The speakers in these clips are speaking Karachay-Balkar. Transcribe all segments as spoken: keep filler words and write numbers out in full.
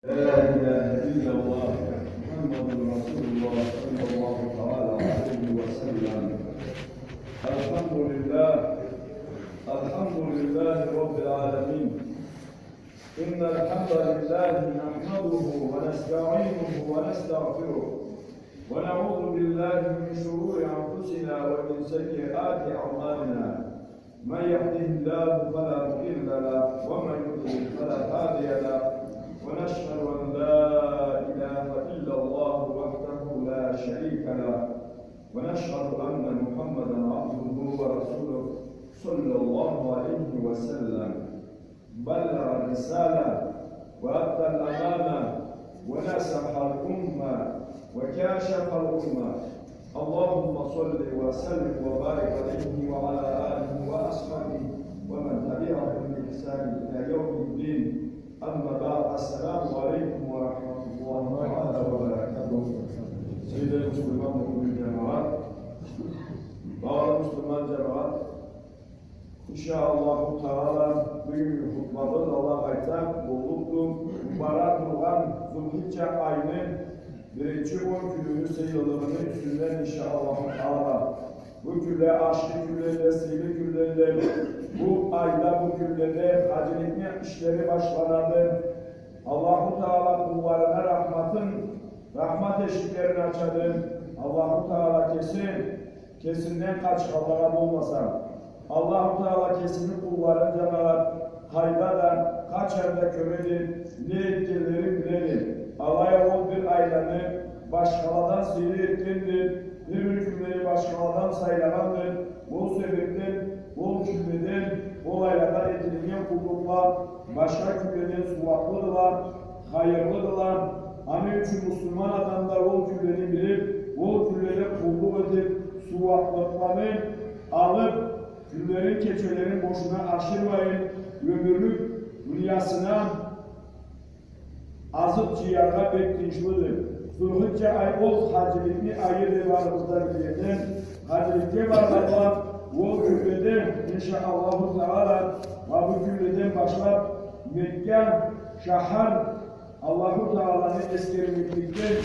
لا إله إلا الله محمد رسول الله صلى الله تعالى عليه وسلم. الحمد لله. الحمد لله رب العالمين. إن الحمد لله نحمده ونستعينه ونستغفره، ونعوذ بالله من شرور أنفسنا ومن سيئات أعمالنا. من يهده الله فلا مضل له، ومن يضلل فلا هادي له، ونشهد أن لا إله إلا الله وحده لا شريك له، ونشهد أن محمدا عبده ورسوله، صلى الله عليه وسلم. بلغ الرسالة وأدى الأمانة ونصح الأمة وكاشف الأمة. اللهم صل وسلم وبارك عليه وعلى آله وأصحابه ومن تبعهم بإحسان إلى يوم الدين. أما بعد، السلام عليكم ورحمة الله تعالى وبركاته. Сыйлы муслиман, муъмин джамагъат, багъалы муслиман джамагъат, иншаАллаху Тагъала, бюгюннгю хутбабыз, Аллах айтса, боллукъду мубарак тургъан Зулхиджа айны биринчи он кюнюню сыйлылыгъыны юсюнден, иншаАллаху Тагъала. Бу кюнле ашхы кюнледиле, сыйлы кюнледиле. Бу айда, бу кюнледе хаджиликни ишлери башланады. Аллаху Тагъала къулларына рахматын, рахмат эшиклерин ачады. Аллаху Тагъала кеси кесинден къачханлагъа болмаса. Аллаху Тагъала кесини къулларын, джамагъат, къайда да, къачан да кёреди, не этгенлерин биледи. Алай а ол бир айланы башхаладан сыйлы этгенди, бир-бир кюнлени башхаладан сайлагъанды. Ол себебден ол кюнледен, ол айлада этилиннген къуллукъла башха кюнледен сууаблыдыла, хайырлыдыла. Аны ючюн муслиман адам да ол кюнлени билиб, ол кюнледе къуллукъ этиб, сууаблыкъланы алыб, кюнлерин, кечелерин бошуна ашырмайын, ёмюрлюк дуниясына азыкъ джыяргъа бек тыйыншлыды. Зулхиджа ай ол хаджиликни айы деб барыбыз да билгенден, хаджиликге баргъанла ол кюнледе, иншаАллаху Тагъала, ма бу кюнледен башлаб Мекка шахар Аллаху Тагъаланы эсгермекликден,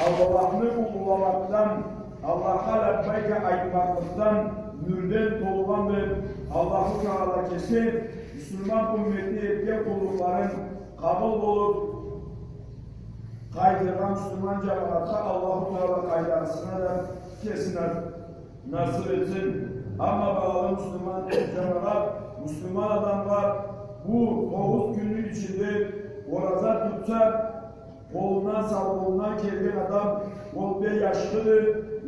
Аллахны уллуламакъдан, Аллахха лаббайка айтмакълыкъдан нюрден толгъанды. Аллаху Тагъала кеси муслиман умметни этген къуллукъларын къабыл болуб, къайтыргъа муслиман джамагъатха Аллаху Тагъала къайдагъысына да кеси на-, насыб этсин. Амма, багъалы муслиман джамагъат, муслиман адамгъа бу тогъуз кюнню ичинде ораза тутса, къолундан, саулугъундан келген адам, ол бек ашхыды,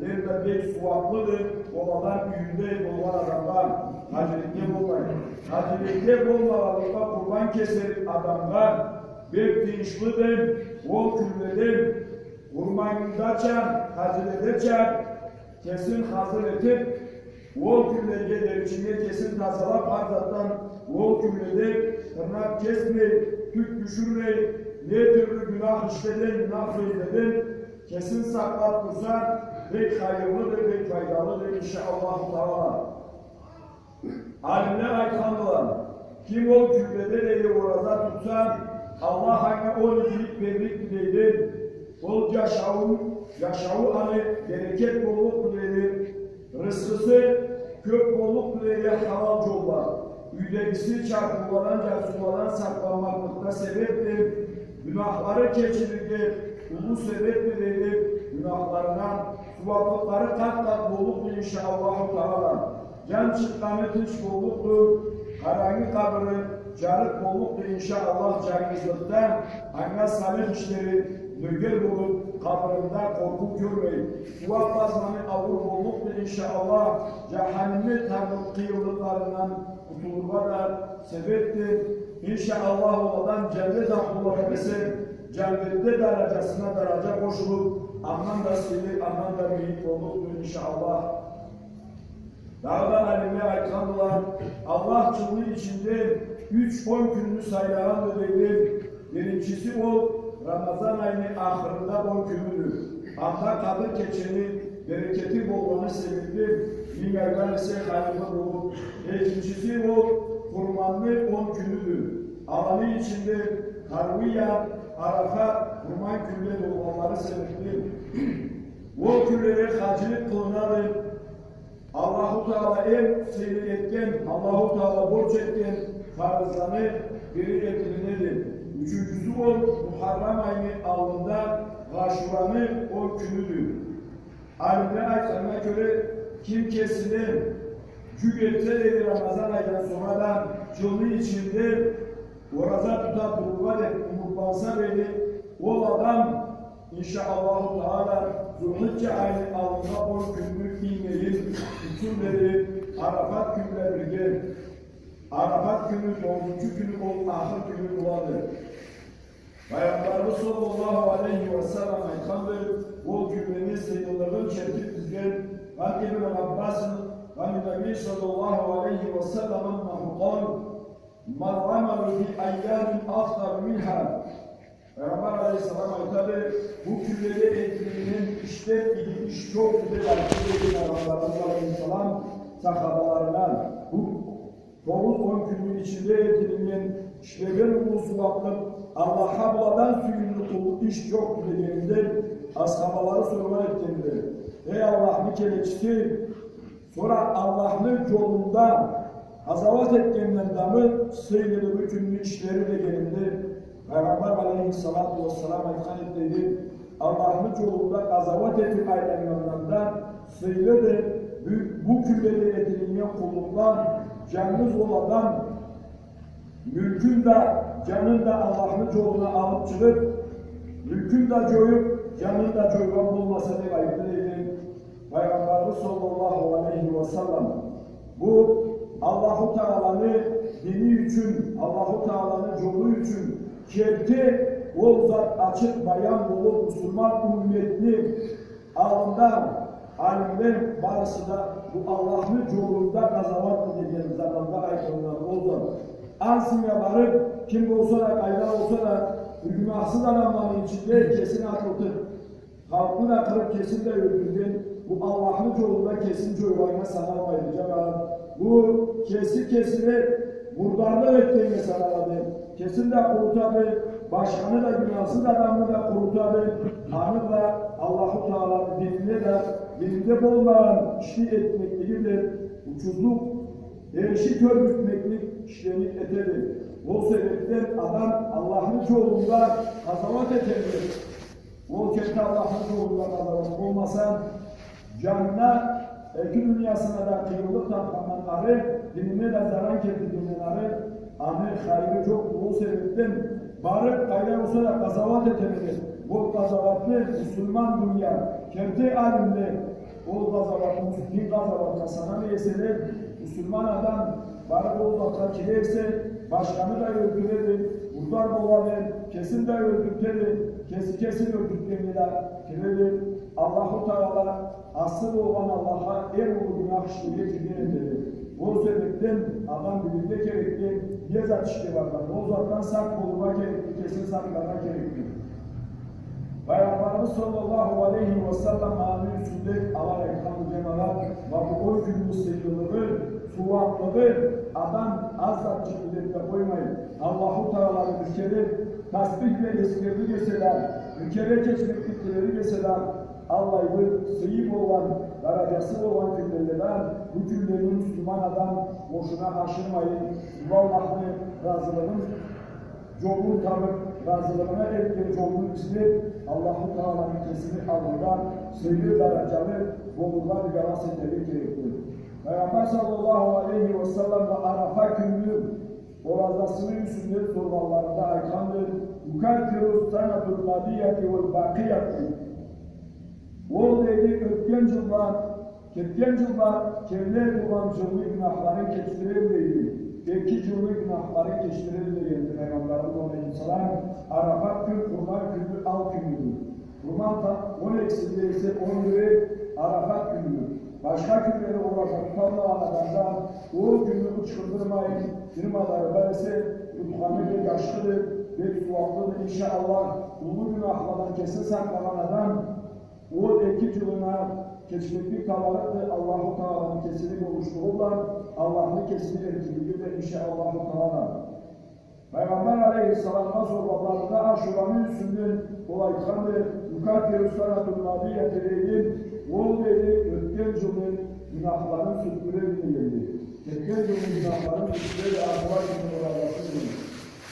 эм да бек сууаблыды ол адам юйюнде болгъан адамгъа, хаджиликге болмай. Хаджиликге болмагъанлыкъгъа къурбан кесер адамгъа бек тыйыншлыды ол кюнледе къурманындача, хаджиледеча кесин хазыр этиб, ол кюнлеге дери ичинде кесин тазалаб, хар затдан ол кюнледе тырнакъ кесмей, тюк тюшюрмей, не тюрлю гюнах ишледен, гюнах сёзледен кесин сакълаб турса, бек хайырлыды, бек файдалыды, иншаАллаху Тагъала. Алимле айтхандыла, ким ол кюнледе, дейди, ораза тутса, Аллах анга он игилик берликди, дейди. Ол джашауун, джашауу аны берекет боллукъду, дейди. Рысхысы кёб боллукъду, дейди, халал джолла. Юйдегиси чархыуладан, джарсыуладан сакъланмакълыкъда себебди. Гюнахлары кечилирге уллу себебди, дейди. Гюнахларына сууаблыкълары къат-къат боллукъду, иншаАллаху Тагъала. Джан чыкъгъаны тынч боллукъду, къарангы къабыры джарыкъ боллукъду, иншаАллах, джангызлыкъда анга салих ишлери нёгер болуб, къабырында къоркъуу кёрмей, сууаб базманы ауур боллукъду, иншаАллах, джаханимни тарлыкъ-, къыйынлыкъларындан къутулургъа да себебди, иншаАллах, ол адам джаннет ахлуладан эсе, джаннетде даражасына даража къошулуб, андан да сыйлы, андан да бийик боллукъду, иншаАллах. Дагъыда алимле айтхандыла, Аллах джылны ичинде юч он кюнню сайлагъанды, дейди. Биринчиси ол Рамазан айны ахырында он кюнюдю. Анда Къадыр кечени берекети болгъаны себебли, минг айдан эсе хайырлы болуб. Экинчиси ол Къурманны он кюнюдю. Аланы ичинде Тарвия, Арафат, къурман кюнле болгъанлары себепли, ол кюнледе хаджилик къылынады. Аллаху Таала эм сыйлы этген, Аллаху Таала борч этген фарызланы бири этилинеди. Ючюнчюсю ол Мухаррам айны аллында Ашураны ол кюнюдю. Алимле айтханына кёре, ким кесине джюк этсе дейди, Рамазан айдан сора да джылны ичинде ораза тута турургъа деб умутланса дейди, ол адам, иншаАллаху Таала, Зулхиджа айны аллында он кюнню иймейин тутсун дейди, Арафат кюн бла бирге. Арафат кюню, тогъузунчу кюню, ол ахыр кюню болады. Пайгъамбарыбыз саллаллаху алейхи ва саллам айтханды, ол кюнлени сыйлылыгъын чертиб бизге Ан ибн Аббасин, Ан Наби саллаллаху алейхи ва саллам аннаху къал: «Мал амалу фи айямин афдалу минха». Пайгъамбар алейхиссалам айтады, бу кюнледе этилиннген ишден иги иш джокъду деб айтды дейди Пайгъамбарыбыз алейхиссалам сахабаларына. Бу Тогъуз-он кюнню ичинде этилиннген ишледен уллу сууаблыкъ, Аллахха быладан сюйюмлю къуллукъ иш джокъду дегенинде, асхабалары соргъан этгенди: «Эй Аллахны келечиси, сора Аллахны джолунда къазауат этгенден дамы сыйлыды бу кюнню ишлери?» — дегенинде, Пайгъамбар алейхиссалату уассалам айтхан эди дейди: Аллахны джолунда къазауат этиб айланнгандан да сыйлыды бу, бу кюнледе этилиннген къуллукъла, джангыз ол адам мюлкюн да, джанын да Аллахны джолуна алыб чыгъыб, мюлкюн да джоюб, джанын да джойгъан болмаса, деб айтды дейди Пайгъамбарыбыз саллаллаху алейхи ва саллам. Бу Аллаху Тааланы дини ючюн, Аллаху Тааланы джолу ючюн керти ол зат ачыкъ баян болуб, муслиман умметни аллында алимле барысы да бу Аллахны джолунда къазауатды деген заманда айтылгъан ол зат. Ансы барыб, ким болса да, къайда болса да, гюнахсыз адамланы ичинде кесин атылтыб, халкъны да къырыб, кесин да ёлтюрген, бу Аллахны джолунда кесин джойгъаннга саналмайды, джамагъат. Бу кеси кесине мурдарлыкъ этгеннге саналады. Кесин да къурутады, башханы да, гюнахсыз адамны да къурутады. Аны бла Аллаху Тааланы динине да, дининде болмагъан ишни этмеклиги бла учузлукъ, эриши кёргюзтмеклик ишлени этеди. Ол себебден адам Аллахны джолунда къазауат этеди. Ол керти Аллахны джолунда къазауат болмаса, джанына, эки дуниясына да къыйынлыкъ тапхандан ары, динине да заран келтиргенден ары, аны хайыры джокъду. Ол себебден барыб, къайда болса да къазауат этеме деб, ол къазауатны муслиман дуния, керти алимле, ол къазауатны муслиман къазауатха санамай эселе, муслиман адам барыб ол затха кире эсе, башханы да ёлтюреди, мурдар болады, кесин да ёлтюртеди, кеси кесин ёлтюртгеннге да киреди. Аллаху Таала асы болгъан Аллахха эм уллу гюнах ишлеге кирген этеди. Ол себебден адам билирге керекди, не зат ишге баргъанын, ол затдан сакъ болургъа керекди, кесин сакъларгъа керекди. Пайгъамбарыбыз саллаллаху алейхи ва саллам аны юсюнде алай айтханды, джамагъат, ма бу он кюнню сыйлылыгъы, сууаблыгъы, адам аз затчыкъды деб да къоймай, Аллаху Тааланы бир кере тасбих бла эсгерлик эсе да, бир кере кечмеклик тилерик эсе да, аллай бир сыйы болгъан, даражасы болгъан кюнледе да бу кюнлени муслиман адам бошуна ашырмайын, бу Аллахны разылыгъын джолун табыб, разылыгъына элтген джолну излеб, Аллаху Тааланы кесини аллында сыйлы даражалы болургъа дыгалас этерге керекди. Пайгъамбар саллаллаху алейхи ва саллам да Арафа кюнню оразасыны юсюнден соргъанларында айтханды: «Тукаффиру ссанатул мадияти уал бакъият», — дейди. Ол, дейди, ётген джылда, кетген джылда, келлей тургъан джылны гюнахларын кечдирер, дейди. Эки джылны гюнахларын кечдирер, дегенди Пайгъамбарыбыз алейхиссалам. Арафат кюн Къурман кюнню ал кюнюдю. Къурман та-, он экисинде эсе он бири Арафат кюнюдю. Башха кюнлери ораза туталмагъан адамдан ол кюнню ычхындырмай, бир мадары бар эсе, тутханы бек ашхыды, бек сууаблыды, иншаАллах. Уллу гюнахладан кесин сакълагъан адам ол эки джылына кечмеклик табарыкъды Аллаху Тааланы кесини болушлугъу бла, Аллахны кесини эркинлиги бла, иншаАллаху Таала. Пайгъамбар алейхиссаламгъа соргъанларында Ашураны юсюнден ол айтханды: «يكفر السنة الماضية», дейди, ол, дейди, ётген джылны гюнахларын сюпюреди дегенди. Ётген джылны гюнахларын сюпюреди Ашура кюнню оразасы бла.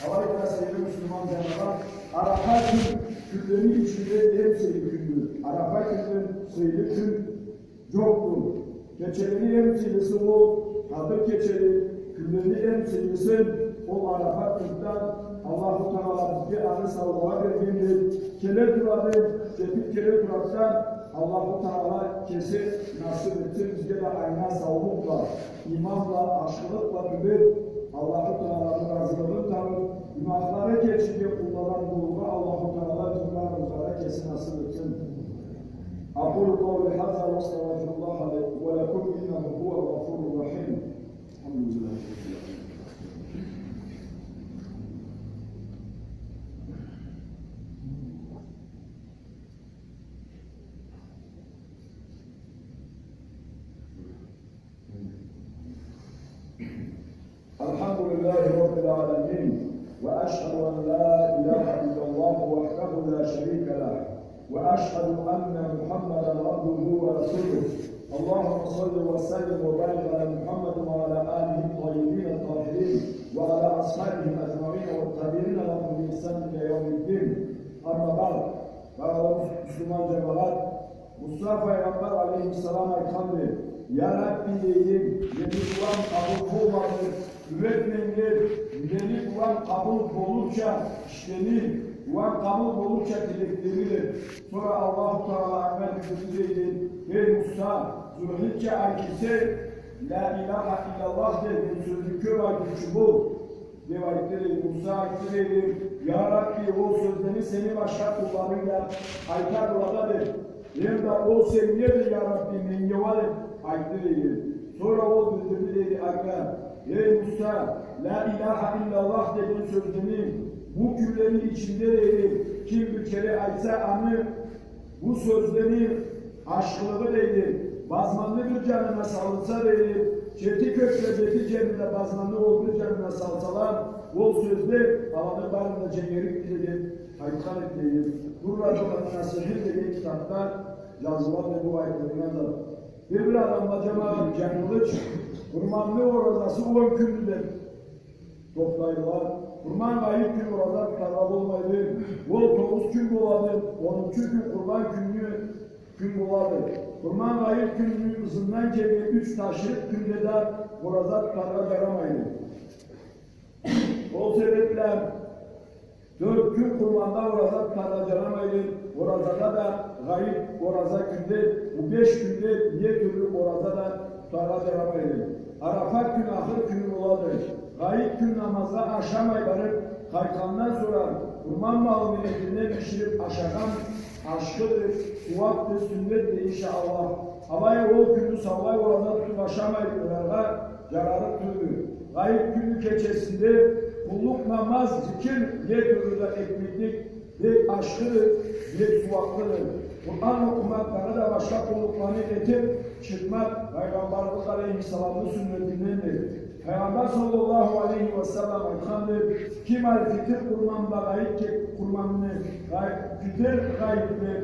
Алайды да, сыйлы муслиман джамагъат, Арафа кюн кюнлени ичинде эм сыйлы кюндю. Арафа кюнден сыйлы кюн джокъду. Кечелени эм сыйлысы ол Къадыр кечеди, кюнлени эм сыйлысы ол Арафа кюндю. Аллаху Тагъала бизге аны саугъа бергенди. Келе турады, джетиб келе турады да, Аллаху Тагъала кеси насыб этсин бизге да анга саулукъ бла, иман бла, ашхылыкъ бла тюбеб, Аллаху Тагъаланы разылыгъын табыб, гюнахлары кечилген къулладан болургъа Аллаху Тагъала бизни барыбызгъа да кеси насыб этсин. أقول قولي هذا وأستغفر الله لي ولكم إنه هو الغفور الرحيم. الحمد لله رب العالمين. الحمد لله رب العالمين، وأشهد أن لا إله إلا الله وحده لا شريك له، وأشهد أن محمدا عبده ورسوله. اللهم صل وسلم وبارك على محمد وعلى آله الطيبين الطاهرين وعلى أصحابه أجمعين والتابعين لهم بإحسان إلى يوم الدين. أما بعد، Къараллы муслиман джамагъат, Муса файгъамбар алейхиссалам айтханды: «Я Рабби, — дейди, — мени дуам къабыл болмады, юрет меннге мени дуам къабыл болурча ишлени, дуам къабыл болурча тилеклени», — деб. Сора Аллаху Тагъала анга билдирди, дейди: «Эй Муса, Зулхиджа ай кирсе, ля иляха илляллах деген сёзню кёб айтыучу бол». Деб айтды, дейди. Муса айтды, дейди: «Я Рабби, ол сёзлени сени башха къулларынг да айтадыла да», — деб. Эм да ол сеннге да, я Рабби, меннге уа деб айтды, дейди. Сора ол билдирди, дейди, анга: «Эй Муса, ля иляха илляллах деген сёзлени бу кюнлени ичинде, дейди, ким бир кере айтса, аны бу сёзлени ашхылыгъы, дейди, базманны бир джанына салынса, дейди, джети кёкде, джети джерни да базманны ол бир джанына салсала, ол сёзле аланы барын да дженгерикди», — деб айтхан эди, дейди. Дурратун-Насихин деген китабда джазылгъанды бу айтылгъан зат. Бир, бир адамла, джамагъат, джангылыч, Къурманны оразасы он кюндю деб тохтайдыла. Къурман гъайыт кюн ораза тутаргъа болмайды. Ол тогъуз кюн болады. Онунчу кюн Къурман кюнню кюн болады. Къурман гъайыт кюнню ызындан келген юч ташрикъ кюнде да ораза тутаргъа джарамайды. Ол себеб бла тёрт кюн Къурманда ораза тутаргъа джарамайды. Оразада да гъайыт ораза кюнде, бу беш кюнде не тюрлю ораза да тутаргъа джарамайды. Арафат кюн ахыр кюню болады. Гъайыт кюн намазгъа ашамай барыб къайтхандан сора къурман малыны этинден бишириб ашагъан ашхыды, сууабды, сюннетди, иншаАллах. Алай ол кюнню саулай ораза тутуб ашамай къояргъа джарарыкъ тюлдю. Гъайыт кюнню кечесинде къуллукъ, намаз, зикир не тюрлю да этмеклик бек ашхыды, бек сууаблыды. Къуран окъумакъ, дагъыда башха къуллукъланы этиб чыкъмакъ Пайгъамбарыбыз алейхиссаламны сюннетинденди. Пайгъамбар саллаллаху алейхи ва саллам айтханды: «Ким аль-фитр къурман бла гъайыт ке-, къурманны, гъай-, фитр гъайытны,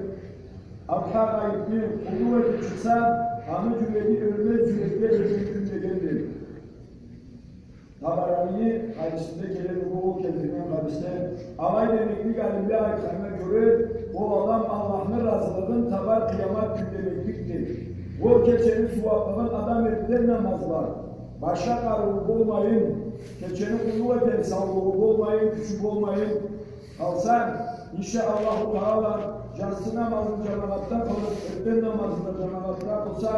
адха гъайытны къуллукъ этиб чыкъса, аны джюреги ёлмез джюрекле ёлген кюн», — дегенди. Табаранини хадисинде келеди бу, ол келтирген хадисде. Алай демеклик, алимле айтханына кёре, ол адам Аллахны разылыгъын табар къыямат кюн демекликди. Ол кечени сууаблыгъын адам эртден намаз бла, башха къарыуу болмайын, кечени къуллукъ этер саулугъу болмайын, кючю болмайын къалса, иншаАллаху Тагъала, джатсы намазын джамагъатда къылыб, эртден намазын да джамагъатда къылса,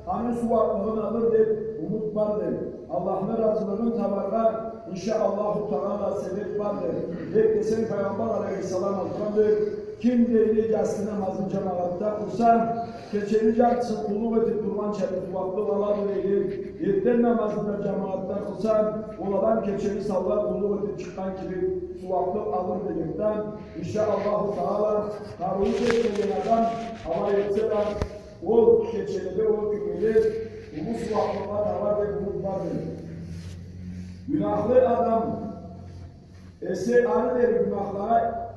аны сууаблыгъын алыр деб умут барды. Аллахны разылыгъын табаргъа, иншаАллаху Тагъала, себеб барды. Нек десенг, Пайгъамбар алейхиссалам айтханды: «Ким, — дейди, — джатсы намазын джамагъатда къылса, кечени джартысын къуллукъ этиб тургъанча бир сууаблыкъ алады, — дейди. — Эртден намазын да джамагъатда къылса, ол адам кечени саулай къуллукъ этиб чыкъгъан кибик сууаблыкъ алыр», — дегенди. ИншаАллаху Тагъала, къарыуу джетмеген адам алай этсе да, ол кечеледе, ол кюнледе уллу сууаблыкъгъа табар деб умут барды. Гюнахлы адам эсе, ары дери гюнахлагъа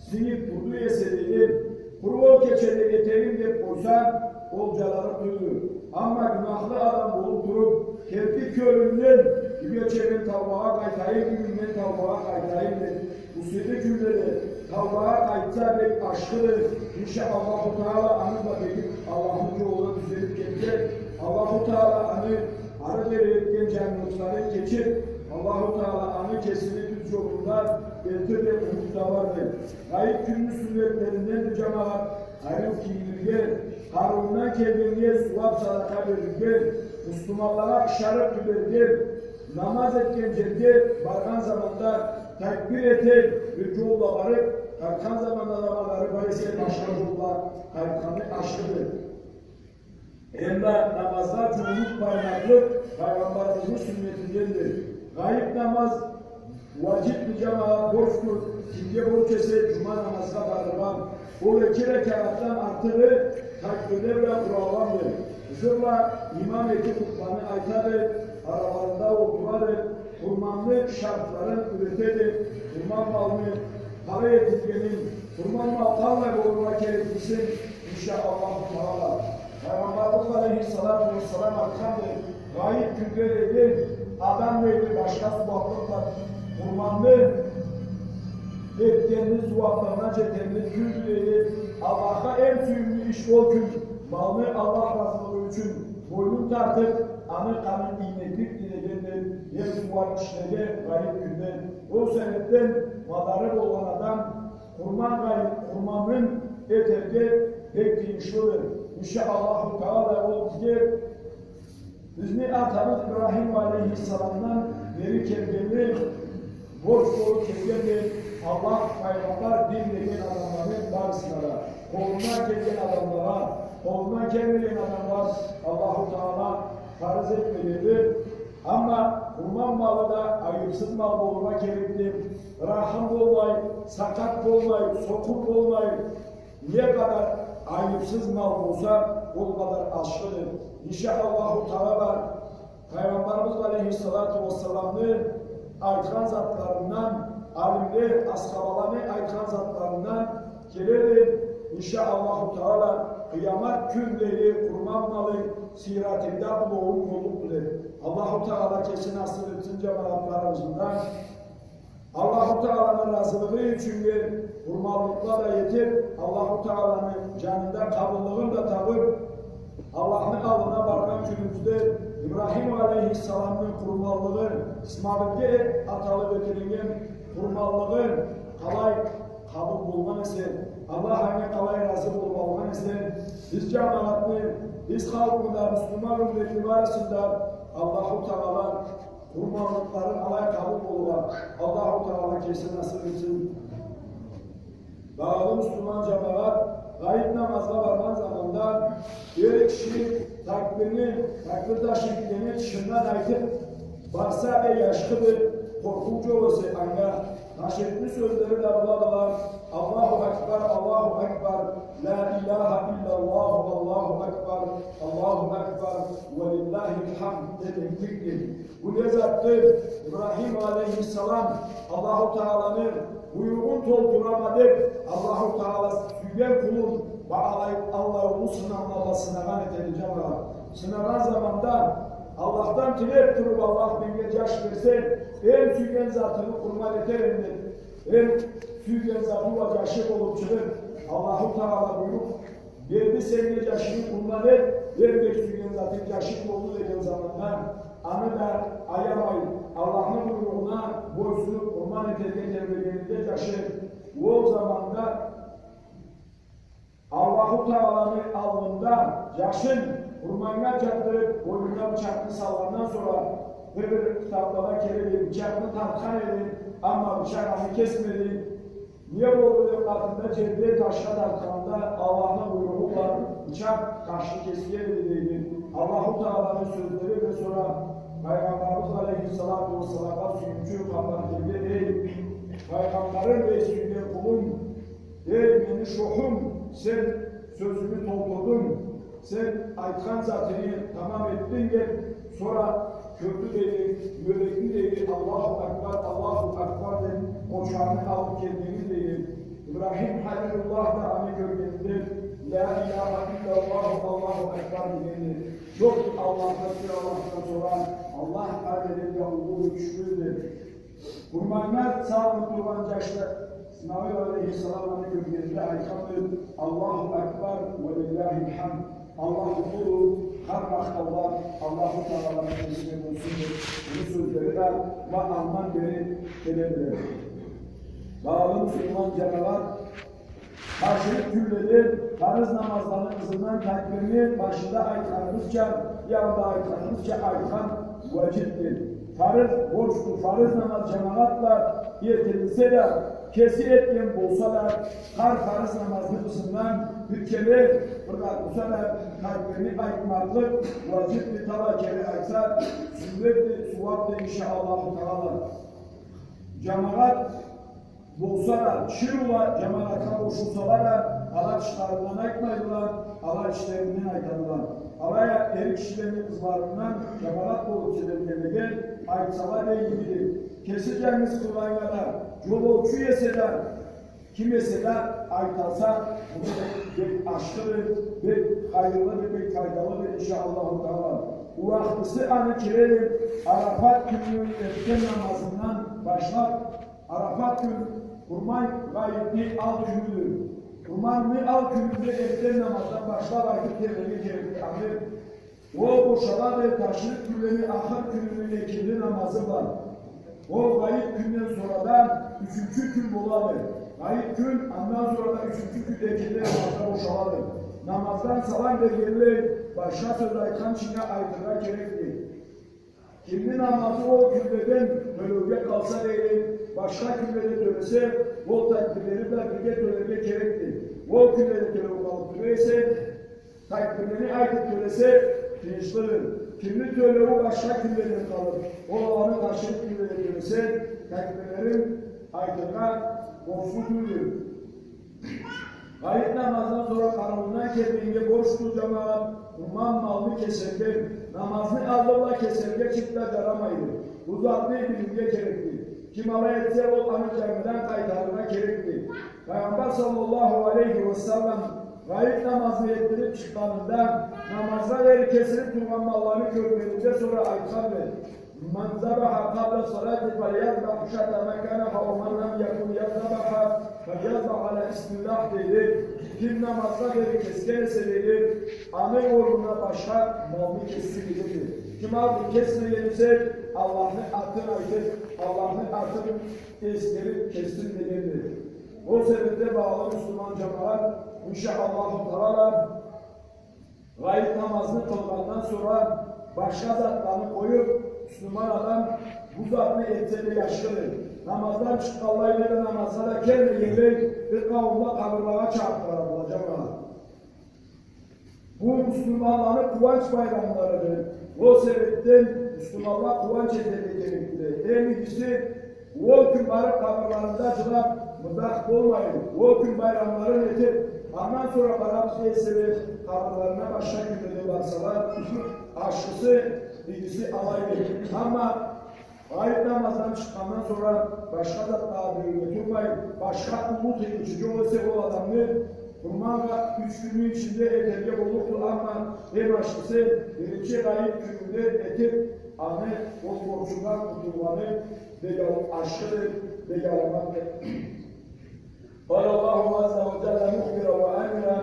сингиб турду эсе, дейди, къуру ол кечеде этейим деб къойса, ол джарарыкъ тюлдю. Амма гюнахлы адам болуб туруб, керти кёлюнден, бюгече мен таубагъа къайтайым, бюгюн мен таубагъа къайтайым деб, бу сыйлы кюнледе таубагъа къайтса, бек ашхыды. ИншаАллаху Таала, аны да бегиб, Аллахны джолуна тюзелиб кетсе, Аллаху Таала аны ары дери этген джангылыкъларын кечиб, Аллаху Таала аны кесини тюз джолунда элтир деб умут да барды. Гъайыт кюнню сюннетлеринденди, джамагъат, ариу кийинирге, къарыуундан келгеннге сууаб садакъа берирге, муслиманлагъа ышарыб тюберге, намаз этген джерге баргъан заманда такбир эте бир джол бла барыб, къайтхан заманда да магъарыб эсе башха джол бла къайтханы ашхыды. Эм да намазгъа джууунуб бармакълыкъ Пайгъамбарыбызны сюннетинденди. Гъайыт намаз уаджибди, джамагъат, борчду, кимге борч эсе, джума намазгъа барыргъа. Ол эки ракаатдан артыгъы такбирле бла къуралгъанды. Ызы бла имам эки хутбаны айтады, араларында олтурады, къурманны шартларын юретеди, къурман малны къалай этилгенин, къурман мал къалай болургъа кереклисин, иншаАллаху Таала. Пайгъамбарыбыз алейхиссалату уассалам айтханды, гъайыт кюнде, дейди, адам, дейди, башха сууаблыкъ бла къурманны этгенни сууаблыгъына джетерлик тюлдю, дейди. Аллахха эм сюйюмлю иш ол кюн, малны Аллах разылыгъы ючюн бойнун тартыб, аны къанын иймекликди дегенди, эм сууаб ишлеге гъайыт кюнде. Ол себебден мадары болгъан адам къурман гъайы-, къурманын этерге бек тыйыншлыды. ИншаАллаху Таала, ол бизге, бизни атабыз Ибрахим алейхиссаламдан бери келгенди, борч болуб келгенди. Аллах пайгъамбар, дин деген адамланы барысына да, къолундан келген адамлагъа, къолундан келмеген адамлагъа Аллаху Таала фарыз этмегенди. Амма къурман малы да айыбсыз мал болургъа керекди. Рахым болмай, сакъат болмай, сокъур болмай, не къадар айыбсыз мал болса, ол къадар ашхыды. ИншаАллаху Таала, Пайгъамбарыбыз алейхиссалату уассаламны айтхан затларындан, алимле, асхабаланы айтхан затларындан келеди. ИншаАллаху Таала, къыямат кюндеги къурман малы сыратында улугъун боллукъду деб. Аллаху Таала кеси насыб этсин, джамагъатларыбыздан. Аллаху Тааланы разылыгъы ючюннге къурманлыкъла да этиб, Аллаху Тааланы джанында къабыллыгъын да табыб, Аллахны аллына баргъан кюнюбюзде Ибрахим алейхиссаламны къурманлыгъы, Исмаилге аталыб этилиннген къурманлыгъы къалай къабыл болгъан эсе, Аллах анга къалай разы болуб алгъан эсе, биз джамагъатны, биз халкъны да, муслиман умметни барысын да Аллаху Таала къурманлыкълары алай къабыл болургъа Аллаху Таала кеси насыб этсин. Багъалы муслиман джамагъат, гъайыт намазгъа баргъан заманда эр киши такбирни, такбир ташрикни тышындан айтыб барса, эй, ашхыды, къоркъуу джокъ эсе анга. Ташрикни сёзлери да быладыла: Аллаху акбар, Аллаху акбар, ла иляха илляллаху, Аллаху акбар, Аллаху акбар, ва лиллахил хамд дегенликди. Бу не затды? Ибрахим алейхиссалам Аллаху Тааланы буйругъун толтурама деб, Аллаху Таала сюйген къулун бу алай, аллай уллу сынамла бла сынагъан этеди, джамагъат. Сынагъан заманда Аллахдан тилеб туруб, Аллах, меннге джаш берсе, эм сюйген затымы къурман этерем деб, эм сюйген заты уа джашы болуб чыгъыб, Аллаху Таала буйрукъ берди, сен да джашынгы къурман эт, эм бек сюйген затынг джашынг болду деген заманда, аны да аямай, Аллахны буйругъуна бойсунуб къурман этерге тебрегенинде джашы, ол заманда Аллаху Тааланы аллында джашын къурманнга джатдырыб, бойнуна бычакъны салгъандан сора, бир-бир китаблада келеди, бычакъны тартхан эди, амма бычакъ аны кесмеди. Не болду деб, къатында джерде ташха тартханында Аллахны буйругъу бла бычакъ ташны кесген эди, дейди. Аллаху Тааланы сёзлери бла сора Пайгъамбарыбыз алейхиссалату уассаламгъа сюйюнчю хапар келген: эй, Пайгъамбарым, эй, сюйген къулум, эй, мени шохум, сен сёзюнгю толтурдунг, сен айтхан затынгы тамам этдинг, деб, сора Кёрдю, дейди, мёлекни, дейди, Аллаху Акбар, Аллаху Акбар деп, къочхарны алып келгенин, дейди. Ибрахим Халилуллах да аны кёргенинде, Ля иляха илляллаху, Аллаху Акбар дегенди. Джокъду Аллахдан, бир Аллахдан сора Аллах къадери да уллу, кючлюдю. Къурманнга салынып тургъан джашда Исмаил алейхиссалам аны кёргенинде айтханды: Аллаху Акбар ва лилляхиль хамд. Аллах уллуду, хар махтаула Аллаху Тааланы кесине болсун деп, бу сёзлери да ма андан бери келедиле. Багъалы муслиман джамагъат, ташрикъ кюнледе фарыз намазланы ызындан такбирни башында айтханыбызча, янында айтханыбызча айтхан уаджибди. Фарыз борчду, фарыз намаз джамагъат бла этилсе да, кеси этген болса да, хар фарыз намазны ызындан бир кере, бир къат болса да, такбирни айтмакълыкъ уаджибди, талай кере айтса, сюннетди, сууабды, иншаАллаху Таала. Джамагъат болса да, тиширыула джамагъатха къошулсала да, ала тышларындан айтмайдыла, ала ичлеринден айтадыла. Алай а эр кишилени ызларындан джамагъат болуп себеплеге айтсала да игиди. Кеси джангыз къылгъаннга да, джолоучу эсе да, ким эсе да айталса, бу бек ашхыды, бек хайырлыды, бек файдалыды, иншаАллаху Таала. Уахтысы аны киреди Арафат кюнню эртден намазындан башлап, Арафат кюн Къурман гъайытны ал кюнюдю. Къурманны ал кюнюнде эртден намаздан башлап айтып тебреге керекди аны. Ол бошалады ташрикъ кюнлени ахыр кюнюню экинди намазы бла. Ол гъайыт кюнден сора да ючюнчю кюн болады. Гъайыт кюн, андан сора да ючюнчю кюн экинди намазда бошалады. Намаздан салам бергенлей, башха сёз айтхынчынга айтыргъа керекди. Кимни намазы ол кюнледен тёлеуге къалса дейди, башха кюнледе тёлесе, ол такбирлери бла бирге тёлерге керекди. Ол кюнледе тёлеу къалып тура эсе, такбирлени айтып тёлесе, тыйыншлыды. Кимни тёлеую башха кюнледен къалып, ол аланы ташрикъ кюнледе тёлесе, такбирлерин айтыргъа борчлу тюлдю. Гъайыт намаздан сора къарыуундан келгеннге борчду, джамагъат, къурман малны кесерге, намазны аллы бла кесерге чырт да джарамайды. Бу затны билирге керекди. Ким алай этсе, ол аны джангыдан къайтарыргъа керекди. Пайгъамбар саллаллаху алейхи ва саллам гъайыт намазны этдирип чыкъгъанында, намазгъа дери кесилип тургъан малланы кёргенинде сора айтханды: من ذبح قبل الصلاة فليذبح شاة مكانها، ومن لم يكن يذبح فليذبح على اسم الله, дейди. Ким намазгъа дери кесген эсе, дейди, аны орнуна башха малны кессин, дейди. Ким алгъын кесмеген эсе, Аллахны атын айтып, Аллахны атын эсгерип кессин дегенди. Ол себепден, багъалы муслиман джамагъат, иншаАллаху Таала, гъайыт намазны къылгъандан сора башха затланы къоюп, муслиман адам бу затны этсе да ашхыды. Намаздан чыкъгъанлай да, намазгъа да келмегенлей, бир къауумла къабырлагъа чабып барадыла, джамагъат. Бу муслиманланы къууанч байрамларыды. Ол себепден муслиманла къууанч этерге керекдиле. Эм игиси, ол кюн барып къабырларында джылап, мудах болмайын. Ол кюн байрамларын этип, андан сора барабыз десела, къабырларына башха кюнледе барсала, ашхысы, игиси алайды. Амма гъайыт намаздан чыкъгъандан сора башха затлагъа бёлюне турмай, башха уллу тыйынчы джокъ эсе, ол адамны къурманны юч кюнню ичинде этерге боллукъду, амма эм ашхысы биринчи гъайыт кюнюнде этип, аны ол борчундан къутулгъаны бек ашхыды, бек аламатды. قال الله عز وجل مخبرا وآمرا: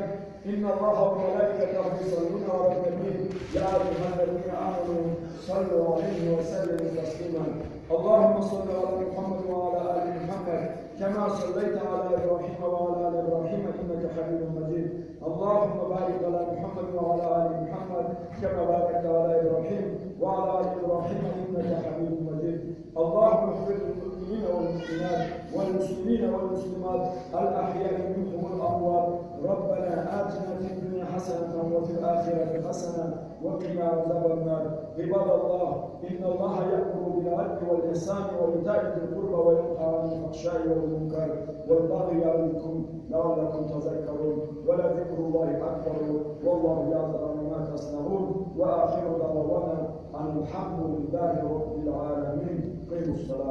إن الله وملائكته يصلون على النبي، يا أيها الذين آمنوا صلوا عليه وسلموا تسليما. اللهم صل على محمد وعلى آل محمد كما صليت على إبراهيم وعلى آل إبراهيم إنك حميد مجيد. اللهم بارك على محمد وعلى آل محمد كما باركت على إبراهيم وعلى آل إبراهيم إنك حميد مجيد. اللهم اغفر للمؤمنين والمؤمنات والمسلمين والمسلمات الأحياء منهم والأموات. ربنا آتنا في الدنيا حسنة وفي الآخرة حسنة وقنا عذاب النار. عباد الله، إن الله يأمر بالعدل والإحسان وإيتاء ذي القربى وينهى عن الفحشاء والمنكر والبغي يعظكم لعلكم تذكرون. ولذكر الله أكبر والله يعلم ما تصنعون. وآخر دعوانا الحمد لله رب العالمين. أقيموا الصلاة.